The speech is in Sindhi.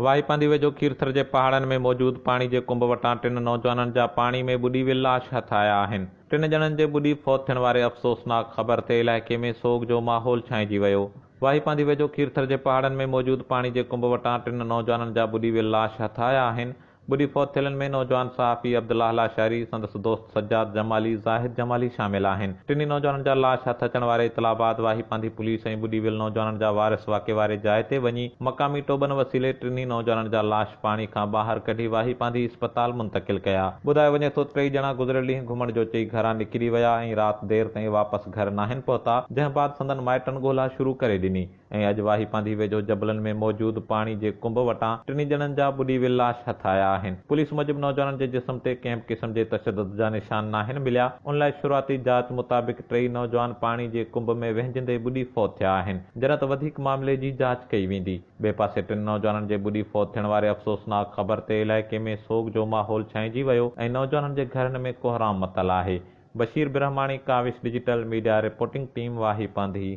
واهي پانڌي ويجهو کيرٿر جي پهاڙن ۾ موجود پاڻي جي ڪنب وٽان ٽن نوجوانن جا پاڻي ۾ ٻڏي ويل لاش هٿ آيا آهن. ٽن ڄڻن جي ٻڏي فوت ٿيڻ واري افسوسناڪ خبر تي علائقي ۾ سوڳ جو ماحول ڇانئجي ويو. واهي پانڌي ويجهو کيرٿر جي پهاڙن ۾ موجود پاڻي جي ڪنب وٽان ٽن نوجوانن جا ٻڏي ويل لاش هٿ آيا آهن. ٻڏي فوت ٿيلن ۾ نوجوان صحافي عبدالله لاشاري، سندس دوست سجاد جمالي، زاهد جمالي شامل آهن. ٽنهي نوجوانن جا لاش هٿ اچڻ واري اطلاع بعد واهي پانڌي پوليس ۽ ٻڏي ويل نوجوانن جا وارث واقعي واري جاء تي وڃي مقامي ٽوٻن وسيلي ٽنهي نوجوانن جا لاش پاڻي کان ٻاهر ڪڍي واهي پانڌي اسپتال منتقل ڪيا. ٻڌايو وڃي ٿو ته ٽئي ڄڻا گذريل ڏينهن گهمڻ جو چئي گهران نڪري ويا ۽ رات دير تائين واپس گهر ناهن پهتا، جنهن بعد سندن مائٽن ڳولا شروع ڪري ڏني. ۽ اڄ واهي پانڌي ويجهو جبلن ۾ موجود پاڻي جي ڪنب وٽان ٽنهي ڄڻن جا ٻڏي ويل لاش هٿ آيا آهن. پوليس موجب نوجوانن جي جسم تي ڪنهن به قسم جي تشدد جا نشان ناهن مليا، ان لاء شروعاتي جاچ مطابق ٽيئي نوجوان پاڻي جي ڪنب ۾ وهنجندي ٻڏي فوت ٿيا آهن، جڏهن ته وڌيڪ معاملي جي جاچ ڪئي ويندي. ٻئي پاسي ٽن نوجوانن جي ٻڏي فوت ٿيڻ واري افسوسناڪ خبر تي علائقي ۾ سوڳ جو ماحول ڇانئجي ويو ۽ نوجوانن جي گهرن ۾ ڪوهرام متل آهي. Bashir Brahmani, Kawish digital media reporting team, Wahi Pandhi.